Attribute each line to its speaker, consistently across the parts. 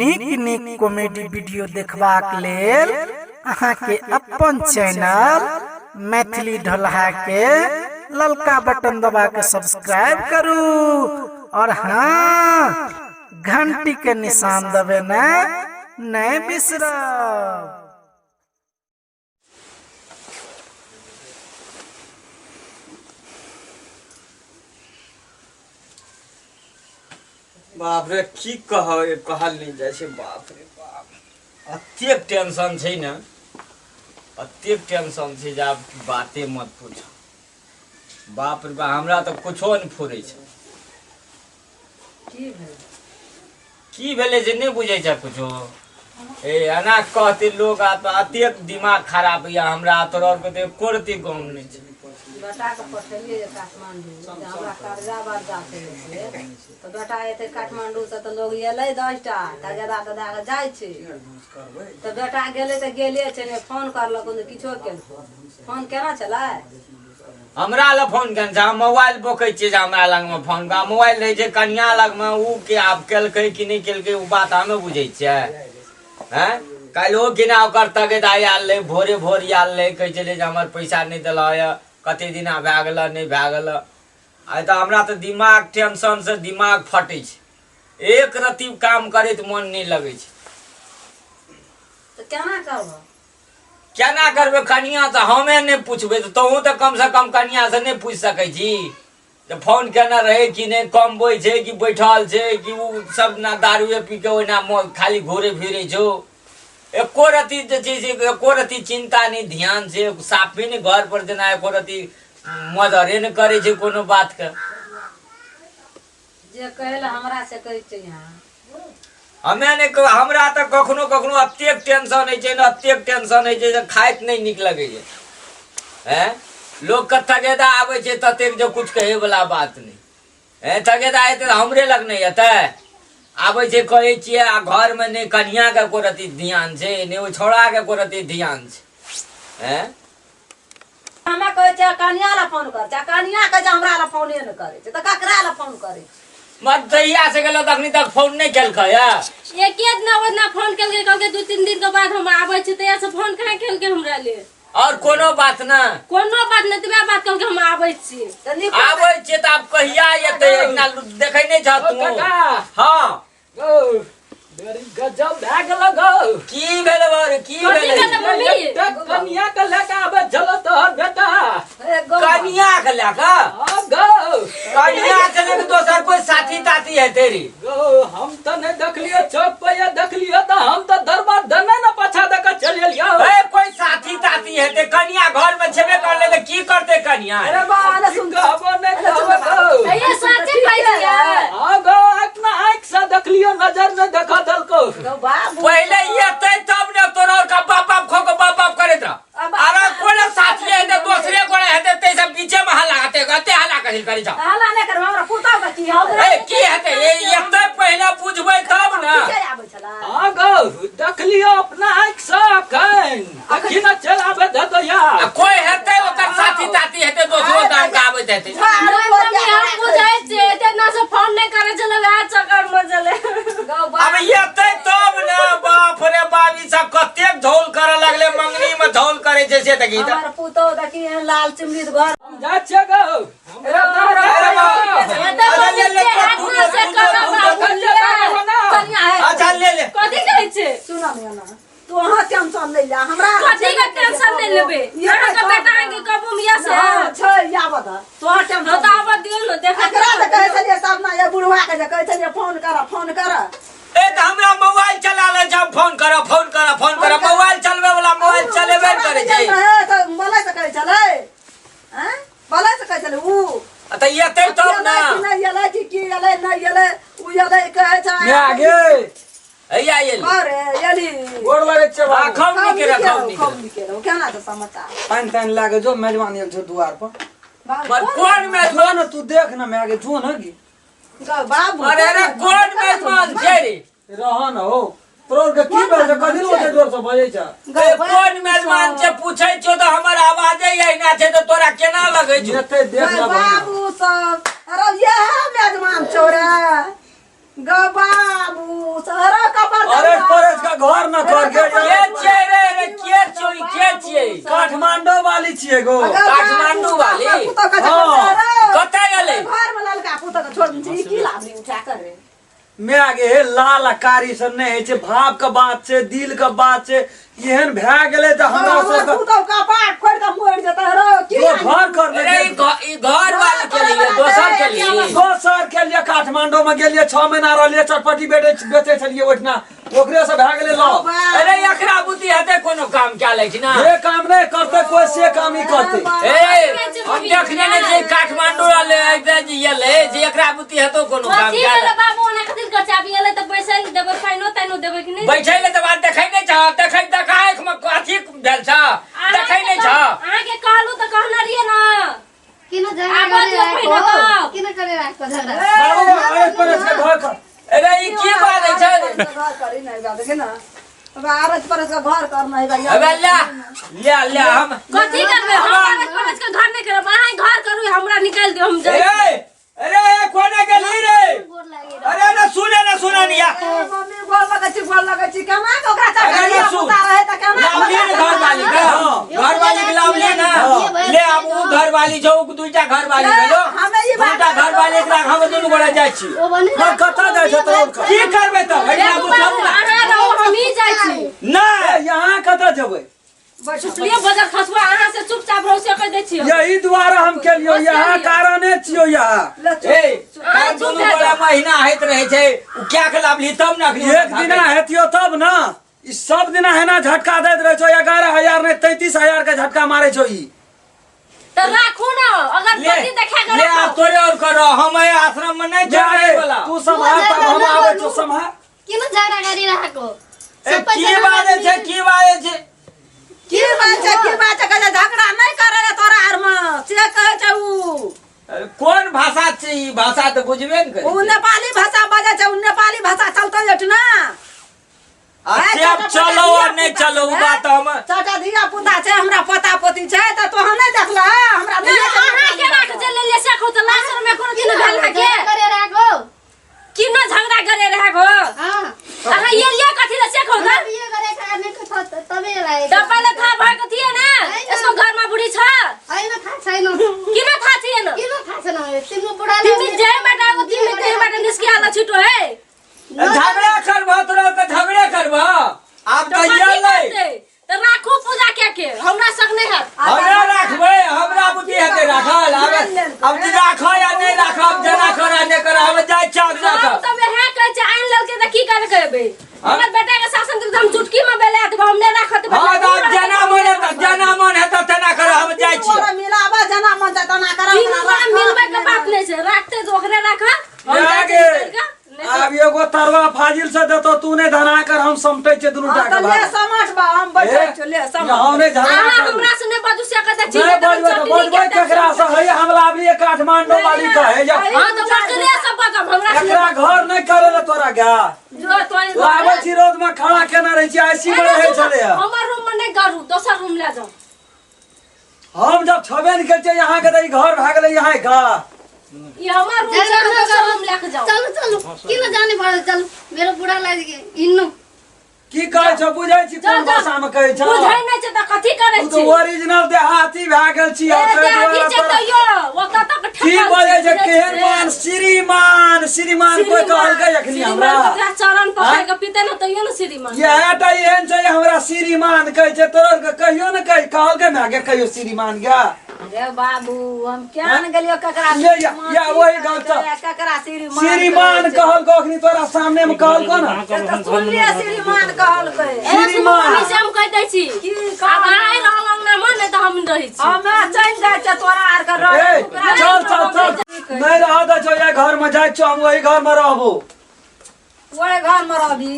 Speaker 1: नीक नीक comedy video देखबाक लेल अहाँके अपन चैनल मैथिली ढोलहा के ललका बटन दबा के सब्सक्राइब करू और हाँ, घंटी के निशान दबेना नहीं बिसरब।
Speaker 2: बाप रे, की कह कहल नहि जाइ छै। बाप रे बाप, एतेक टेंशन छै ने, एतेक टेंशन छै जे आब बाते मत पूछ। बाप रे बाप, हमरा तऽ कुछो नहि फुरै छै।
Speaker 3: की भेलै?
Speaker 2: की भेलै जे नहि बुझै छै कुछो? ए एना कहते लोग, आब तऽ एतेक दिमाग खराब यऽ हमरा, तोरा आरके तऽ एको रत्ती गम नहि छै।
Speaker 3: बेटाके पठेलियै जे काठमांडू, जे हमरा कर्जा बर्जा छै से, तऽ बेटा एतै काठमांडूसँ तऽ लोग एलै 10टा तगेदा तऽ दए कऽ जाइ छै। तऽ बेटा गेलै तऽ गेले छै, नहि फोन करलक, नहि किछो केलको। फोन केना छलै?
Speaker 2: हमरा लग फोन केने छै? हम मोबाइल बोकै छियै जे हमरा लगमे फोन आ मोबाइल रहै छै कनिया लगमे। ओ के आब केलकै कि नहि केलकै, ओ बात हमे बुझै छियै। हैं, काल्हिओ किना ओकर तगेदा आयल रहै, भोरे भोर आयल रहै, कहै छलै जे हमर पैसा नहि देलह यऽ, कते दिना भए गेल, नहि भए गेल। आइ तऽ हमरा तऽ दिमाग टेंशनसँ दिमाग फटै छै, एक रत्ती काम करैत मन नहि लगै छै।
Speaker 3: तऽ केना करबह?
Speaker 2: केना करबै? कनिया तऽ हमे नहि पुछबै तऽ तोहूँ तऽ कमसँ कम कनिया से नहि पूछि सकै छी जे फोन केने रहै कि नहि, कमबै छै कि बैठल छै, कि ओ सब ना दारुए पी के ओहिना खाली घूरे फिरै छौ। एको रत्ती जे छै से एको रत्ती चिन्ता नहि, ध्यान छै साफे नहि घर पर, जेना एको रत्ती मदरे नहि करै छै कोनो बातके।
Speaker 3: जे कहै लए हमरा से कहै छै यहाँ।
Speaker 2: हमे नहि कहू, हमरा तऽ कखनो कखनो एतेक टेंशन होइ छै ने, एतेक टेंशन होइ छै जे खाइत नहि नीक लगैए। हैं, लोकके तगेदा आबै छै ततेक जे कुछ कहैवला बात नहि। हैं, तगेदा एतै तऽ हमरे लग नहि एतै? आबै छै, कहै छियै, आ घरमे नहि कनियाके एको रत्ती ध्यान छै, नहि ओहि छौड़ाके एको रत्ती ध्यान छै। हैं,
Speaker 3: हमे कहै छियै कनिया लए फोन कर छै, कनिया कहै छै हमरा लए फोने नहि करै छै, तऽ ककरा लए फोन करै छै?
Speaker 2: मत जहिया से गेलो तखनी तक फोन नहि केलकै है।
Speaker 4: एके दिना ओहिना फोन केलकै, कहलकै 2-3 दिन के बाद हम आबै छी। तहिया से फोन कहाँ केलकै हमरा ले?
Speaker 2: और कोनो बात ना?
Speaker 4: कोनो बात नहि, तबे बात कहलकै हम आबै छी।
Speaker 3: तऽ नीक
Speaker 2: आबै छियै तऽ आब कहिया एतै? एहिना देखै नहि छह तू?
Speaker 5: काका।
Speaker 2: हँ।
Speaker 5: गौ बड़ी गजब भए गेल गौ।
Speaker 2: की भेल बर, की
Speaker 4: कथी
Speaker 2: भेलै?
Speaker 4: भेलै मम्मी?
Speaker 5: एकटा कनिया के लए के आबै छलो तोहर बेटा।
Speaker 3: हे गौ।
Speaker 2: कनिया के लए कऽ?
Speaker 5: हँ गौ।
Speaker 2: कनिया छलै कि दोसर कोई साथी ताथी हेतै रे?
Speaker 5: गौ, हम तऽ नहि देखलियो, चौक पर ये देखलियो तऽ हम तऽ दरबार दने ने पाछा दऽ के चलि एलियो।
Speaker 2: ए कोई साथी ताथी हेतै, कनिया घर में छेबे करलै तऽ की करतै कनिया?
Speaker 3: अरे बा, अरे
Speaker 5: की
Speaker 3: सुन।
Speaker 5: कहबो नहि कहबो गौ।
Speaker 4: तैयो साचे कहै छियै?
Speaker 5: हँ गौ, अपना आँखि से देखलियो, नजर नहि देखा देलको।
Speaker 3: गौ बाबू।
Speaker 2: पहिले एतै तब ने। तोरा और का बाप बाप खो के बाप बाप करैत रह। अरे कोनो साथी हेतै, दोसरे कोने हेतै, तै सब बीचे में हल्ला हेतै, कते हल्ला कथी करै छौ?
Speaker 3: हल्ला नहि करब, हमरा पुतहु के की हमरा
Speaker 2: ए की हेतै? ए एतै पहिले बुझबै तब ने।
Speaker 3: पीछे आबै छलै।
Speaker 5: हँ गौ, देखलियो अपना आँखि से अखन, देखी ने चलि आबै दऽ
Speaker 2: आ कोई हेतै ओकर साथी ताथी हेतै, दोसरो दाम के आबैत हेतै।
Speaker 3: झाड़ू
Speaker 4: नहि मम्मी, हम बुझै छियै, एते ना से फोन नहि करै छलै, वएह चक्कर मे छलै।
Speaker 3: गौ
Speaker 2: अब
Speaker 3: बाबू।
Speaker 2: एतै तब ने। बाप रे बाप, ई सब कतेक झोल करऽ लगले, मंगनी में झोल करे छै से देखी तऽ।
Speaker 3: हमर पुतहु देखी एहन लाल चिमनी घर।
Speaker 5: हम जाइ छियै गौ, हमरा
Speaker 2: अरे बाप।
Speaker 4: एते
Speaker 2: अच्छा, ले, ले,
Speaker 4: हाथ
Speaker 2: तू
Speaker 4: ना से
Speaker 2: दे, तू दे,
Speaker 4: करब
Speaker 2: तू दे।
Speaker 4: बाबू,
Speaker 3: कनिया है।
Speaker 2: अच्छा ले ले।
Speaker 4: कथी कहै छै?
Speaker 3: सुन ने ना, तू अहाँ टेंशन नहि ले, हमरा
Speaker 4: कथी के टेंशन नहि लेबै? अहाँके बेटा अहाँके कबू में से
Speaker 3: हँ, छै, आबऽ दऽ, तू अहाँ टेंशन
Speaker 4: हँ तऽ आबऽ दियौ ने, देखा।
Speaker 3: एकरा तऽ कहै छलियै सब ने, ये बुढ़वा के जे कहै छलियै फोन कर, फोन कर।
Speaker 2: ए तऽ हमरा मोबाइल चला ले, जब फोन कर, फोन कर, फोन कर। मोबाइल चलबे वाला मोबाइल चलेबे ने करै छै।
Speaker 3: तऽ बोलै से कहै छलै, आँय, बोलै से कहै छलै उ।
Speaker 2: आ तऽ एतै तब ने।
Speaker 3: एलै कि नहि एलै, कि की एलै नहि एलै, उ एलै कहै छै।
Speaker 6: मैं आगे
Speaker 2: हैया एली।
Speaker 3: अरे एली।
Speaker 6: गोर लगै छै
Speaker 2: हाँ,
Speaker 6: बाबू।
Speaker 2: खूब नीके रह, खूब नीके
Speaker 3: खूब
Speaker 2: रह।
Speaker 3: नीके रहू। केना छै समाचार?
Speaker 6: पानि तानि लए के जो, मेजबान आयल छौ दुआर पर।
Speaker 3: बाबू,
Speaker 2: पर कोन मेजबान?
Speaker 6: जो ने, तू देख ने, मैं आगे जो ने की।
Speaker 3: गौ बाबू।
Speaker 2: अरे अरे, कोन मेजबान छै रे?
Speaker 6: रह न हो, तोर के की भेल छै? कथी ओते जोर से बजै छै?
Speaker 2: ए, कोन मेजबान छै पूछै छियौ तऽ हमर आवाजे अहिना छै तऽ तोरा केना लगै छौ?
Speaker 6: एते देख
Speaker 3: गौ
Speaker 6: ले बढ़िआँ।
Speaker 3: बाबू सब, अरे इएह मेजबान छौ रे? गौ बाबू, सहरा कपर।
Speaker 6: घर न कर
Speaker 2: के
Speaker 6: गे।
Speaker 2: छियै रे? रे के छियै? ई के छियै?
Speaker 6: काठमांडू वाली छियै गो।
Speaker 2: काठमांडू वाली?
Speaker 3: पुतहु के
Speaker 6: हाँ।
Speaker 2: कतऽ गेलै?
Speaker 3: घर में ललका पुतहु के छोड़ दै छै, ई की लाभली उठा कर रे?
Speaker 6: मैं गे लाल आ कारी से नहीं होइ छै, भाव के बात छै, दिल के बात छै। एहन भए गेलै तऽ हमरा
Speaker 3: हमरा
Speaker 6: सबके
Speaker 3: पुतहु के पाट फोड़ि कऽ मरि जेतै रौ की।
Speaker 6: जो घर कर
Speaker 2: अरे ई ई घर वाली के लिए, दोसर के लिए।
Speaker 6: दोसर के लिए काठमांडू में गेलियै, 6 महीना रहलियै, चटपटी बेचै बेचै छलियै ओहिठिना, ओकरे से भए गेलै लव।
Speaker 2: अरे एकरा बुद्धि हेतै कोनो काम कए लै छै ना?
Speaker 6: जे काम नहि करतै कोइ से काम ही करतै।
Speaker 2: ए, हम देखने नहि छियै काठमांडू वाले एते जे एलै जे एकरा बुद्धि हेतौ कोनो काम
Speaker 4: कथी
Speaker 2: कए
Speaker 4: भेलै
Speaker 2: लै।
Speaker 4: बाबू? ओना कथी लए चाबी एलै तऽ बैसै लए देबै, पाइनो ताइनो देबै कि नहि?
Speaker 2: बैठै ले तऽ बात देखै नहि छह? देखै देखा आँखिमे कथी भेल छह? देखै नहि छह?
Speaker 4: अहाँके कहलहुँ तऽ कहने रहियै ने।
Speaker 7: किन झगडा
Speaker 4: आवाज
Speaker 7: गरेर
Speaker 4: यो
Speaker 7: आएको?
Speaker 4: पहिला त।
Speaker 7: किन गरेर आएको झगडा?
Speaker 6: बाबू अड़ोस पड़ोस के घर कर।
Speaker 2: अरे ई की बाजै छै?
Speaker 3: घर करी नहि बा, देखी ने, अरस परस के घर करना है।
Speaker 2: अबे ले ले ले हम
Speaker 4: कथी करबै? हम अड़ोस पड़ोस के घर नहि करब, अहाँ घर करू, हमरा निकालि दियौ, हम जाइ।
Speaker 2: ए अरे ए, कोने गेली रे?
Speaker 7: गोर लागि।
Speaker 2: अरे न सुने न सुने न या।
Speaker 3: मम्मी, गोर लगै छी, गोर लगै छी। केना के ओकरा
Speaker 2: अरे
Speaker 3: चढ़ा
Speaker 2: ये सुन।
Speaker 3: पुता रहै तऽ केना?
Speaker 2: लावली ने घर वाली के, घर वाली के लावली ना ले। आब उ घर वाली छौ, उ दुईटा घर वाली भेलो।
Speaker 3: हमे ई बात
Speaker 2: दुईटा घर वाली एकरा हम दुनू गोरा जाइ छी।
Speaker 7: ओ भने।
Speaker 6: हम कतऽ जाइ छै तोर?
Speaker 2: की करबै तब एकरा?
Speaker 4: देखू
Speaker 2: बुझल
Speaker 4: बाबू,
Speaker 2: ना।
Speaker 4: अहाँ रहू, हमही जाइ छी।
Speaker 2: नहि।
Speaker 6: यहाँ कतऽ जेबै?
Speaker 4: सुतलियै बजर खसुआ, अहाँ से चुपचाप रहू से कहि दै छियै।
Speaker 6: यही दुआरे हम केलियो, यहाँ कारणे छियो यहाँ।
Speaker 2: ए काल्हि दुनू गोरा महीना होइत रहै छै, उ क्या के लावली तब ने अखनी।
Speaker 6: एक दिना हेतियो तब न, ई सब दिना हेना झटका दैत रहै छौ। 11,000 नहि, 33,000 के झटका मारै छौ ई।
Speaker 4: तऽ राखू ने अगर
Speaker 2: ले
Speaker 4: पति देखा के
Speaker 2: ले आब
Speaker 4: राखू।
Speaker 2: तोरे और करो, हम एहि आश्रम में नहीं
Speaker 6: जा
Speaker 2: जाए
Speaker 6: रे,
Speaker 2: वाला।
Speaker 6: तू सम्हार तब हम आबै छौ, सम्हार।
Speaker 7: किन झगडा गरिरहेको?
Speaker 2: ए, की बाजै छै? की बाजै छै?
Speaker 3: की बात छै? की बात छै? कहै छै झगड़ा नहि करे रे तोरा आर मे, से कहै छै उ।
Speaker 2: अरे, कोन भाषा छै ई? भाषा तऽ बुझबे ने करै
Speaker 3: उ
Speaker 2: छै।
Speaker 3: नेपाली भाषा बजै छै, उ नेपाली भाषा चलतै एठना।
Speaker 2: आ से आब चलो आ नहि चलो, उ बात हम
Speaker 3: चाचा धिया पुता छै, हमरा पोता पोती छै, तऽ तोहन नहि देखलह हमरा?
Speaker 4: नहि, अहाँ केना के चलि एलियै से कहू तऽ? लास्ट में कोनो दिन भेल है के?
Speaker 7: गरेर आएको?
Speaker 4: किन झगड़ा करे रहे गो?
Speaker 7: अँ,
Speaker 4: अहाँ एलियै कथी लए से कहू तऽ?
Speaker 7: बिहे गरेको आदमीको छ तबै लागेको।
Speaker 4: तऽ पहिले थाहा भएको थिएन यसको घरमा बुढी छ?
Speaker 7: होइन, थाहा छैन।
Speaker 4: किन थाहा थिएन?
Speaker 7: किन थाहा छैन तिम्रो बुढाले?
Speaker 4: तिमी जहीँबाट आएको तिमी त्यहीँबाट निस्किहाल छिटो है।
Speaker 2: झगड़ा करबह तोरा तऽ झगड़े करबह आब।
Speaker 4: तऽ
Speaker 2: तऽ
Speaker 4: कथी
Speaker 2: एलै
Speaker 4: करतै? तऽ राखू पूजा के के हमरा संग नहि हैत।
Speaker 2: हमरा राखबै, हमरा बुद्धि हेतै राखल? आब अब जे राखऽ या नहि राखऽ, आब जेना कर आ नहि कर, हम जाइ छी अगना।
Speaker 4: हम
Speaker 2: तऽ
Speaker 4: तऽ वएह कहै छै, आनि लेलकै तऽ की करके एबै? हमर बेटा के शासन देबै तऽ हम चुटकी में बेला देबै, हम नहि राखत।
Speaker 2: हँ, तऽ आब जेना मन हेतै, जेना मन हेतै तेना कर, हम जाइ छी।
Speaker 3: ओकरा मिलाबऽ, जेना मन छै तेना करऽ।
Speaker 4: तीनू गोरा मिलबै के बात नहि छै, राखतै तऽ ओकरे राखऽ, हम जाइ छी
Speaker 6: गे,
Speaker 4: निकलि कऽ, नहि तऽ-
Speaker 6: आब एगो तरवा फाजिल से देतो, तू नहि धना कर, हम समटै छियै दुनू टा
Speaker 3: हँ
Speaker 6: के
Speaker 3: तऽ ले
Speaker 6: भाग।
Speaker 3: समझ बा, हम बैठै छियौ, ले समझ।
Speaker 6: हम नहि झगड़ा
Speaker 4: अहाँ
Speaker 6: करू।
Speaker 4: हमरा से नहि बाजू से कहै छी।
Speaker 6: नहि बजबै तऽ बजबै केकरा से? है हम लाबलियै काठमांडू वाली कहे जा।
Speaker 4: हँ तऽ ओकरे से बाजब, हमरा से
Speaker 6: एकरा घर नहि करे ले तोरा गा।
Speaker 4: जो तोरे
Speaker 6: लाबै छी, रौद में खड़ा केने रहै छी, आइसी में रहै छलै।
Speaker 4: हमर रूम में नहि करू, दोसर रूम ले जाउ।
Speaker 6: हम जब छबे नहि करै छियै यहाँ के तऽ ई घर भए गेलै यहाँ का।
Speaker 4: ई हमर रूम छै, दोसर रूम ले के जाउ।
Speaker 7: चलु चलु, किन जाने पर्छ? चलु, मेरो बुढालाई हिँड्नु।
Speaker 6: की कहै छौ? बुझै छी कोन
Speaker 4: जाउ, जाउ।
Speaker 6: भाषा में कहै छौ?
Speaker 4: बुझै नहि छै तऽ कथी करै
Speaker 6: तू
Speaker 4: छी?
Speaker 6: तऽ ओरिजिनल देहाती भए गेल छी।
Speaker 4: ए, देहाती छै तैयो ओतऽ तक
Speaker 6: की
Speaker 4: ठेकल
Speaker 6: बजै छै?
Speaker 4: बुझै
Speaker 6: केहन
Speaker 4: छियै?
Speaker 6: मान श्रीमान श्रीमान कोइ कहलकै अखनी हमरा?
Speaker 4: श्रीमान ओकरा चरण पकड़ के पीते ने तैयो ने श्रीमान।
Speaker 6: इएह टा एहन छै, हमरा श्रीमान कहै छै। तोर के कहियो ने कहि कहलकै माय के कहियो श्रीमान गे?
Speaker 3: रे बाबू, हम क्या ने गेलियो ककरा
Speaker 6: ये या
Speaker 3: श्रीमान
Speaker 6: या वही गल छ।
Speaker 3: ककरा श्रीमान
Speaker 6: श्रीमान
Speaker 3: कहै छै?
Speaker 6: कहलको अखनी तोरा सामने में कहलको ने?
Speaker 3: से तऽ सुनलियै, श्रीमान कहलकै।
Speaker 4: ए, सुनू मम्मी, से हम कहि दै छी।
Speaker 3: की?
Speaker 4: आब अहाँ रहल अंगना मे, नहि तऽ हम रहै छी।
Speaker 3: हमे चलि जाइ छियै तोरा आर के रह।
Speaker 6: ए चल चल चल, नहीं रह दे छौ या घर में, जाइ छौ हम वही घर में रहबो।
Speaker 3: ओहि घर में रहबी?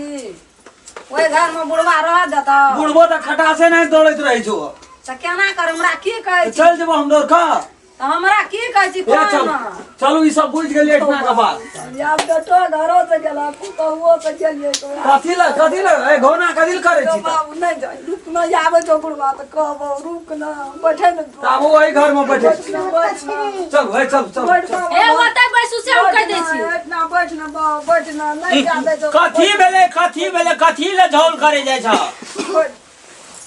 Speaker 3: ओहि घर में बुढ़वा रह देतौ?
Speaker 6: बुढ़बो तऽ खटासे नहीं दौड़ैत रहै छौ।
Speaker 3: तऽ केना कर, हमरा की कहै छी?
Speaker 6: चल जेबो हम दौड़ कऽ।
Speaker 3: तऽ हमरा की कहै छी
Speaker 6: ए
Speaker 3: कोना
Speaker 6: चलू चलू ई सब बुझि गेलियै एहिठिना के बात।
Speaker 3: आब बेटो घरो से गेला पुतहुओ से गेलियै तो
Speaker 6: कथी लए कथी लए ए घौना कथी लए करै छी तऽ?
Speaker 3: बाबू नहि जाइ रुक न आबै छौ बुढ़वा तऽ कहबौ रुक न बैठे न
Speaker 6: तऽ आब ओहि घर मे बैठे छी।
Speaker 3: बैठ न बैठ न
Speaker 6: चलू हे चलू चलू
Speaker 3: बैठ बाबू
Speaker 4: ए ओतै बैसू से हम कहि दै छी।
Speaker 3: बैठ न बैठ न बाबू बैठ न नहि जाबै छौ
Speaker 2: कथी भेलै कथी भेलै कथी ले झोल करे जाइ छ?
Speaker 3: बैठ।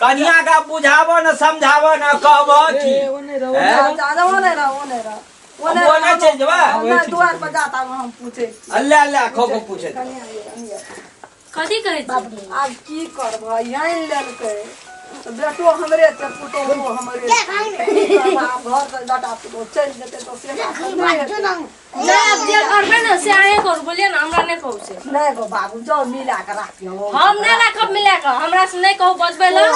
Speaker 2: कनिया के बुझाबो न समझाबो न कहबो की हैं?
Speaker 3: जा जा ओ नहि रह ओ नहि रह ओ
Speaker 2: ओ नहि चलि जेबै?
Speaker 3: नहि दुआर पर जाता हम पूछे छी।
Speaker 2: अल्लाह अल्लाह खो खो पूछे
Speaker 3: कनिया ये, कनिया।
Speaker 4: कथी कहै छी?
Speaker 3: आब की करबै आनि लेलकै तऽ बेटो हमरे छै पुतोहो हमरे छै। की करबै, आब घर से बेटा पुतोह चलि जेतै तऽ से बात नहि हेतै।
Speaker 4: नहि आब जे करबै ने से अहें करू बोलिए ने हमरा नहि कहू से।
Speaker 3: नहि गो बाबू जाउ मिला कऽ राखियौ।
Speaker 4: हम नहि राखब मिला कऽ हमरा से नहि कहू बजबै लए।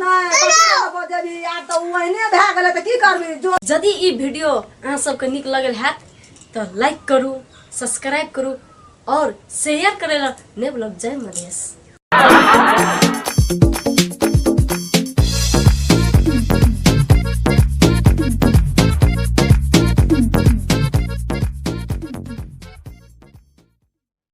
Speaker 3: नहि कथी लए बजेबही आब तऽ ओ एहने भए गेलै तऽ की करबही जो।
Speaker 4: यदि ई वीडियो अहाँ सबके नीक लगल हैत तऽ लाइक करू सब्सक्राइब करू और शेयर करे ला नहि भूलब। जय मधेश।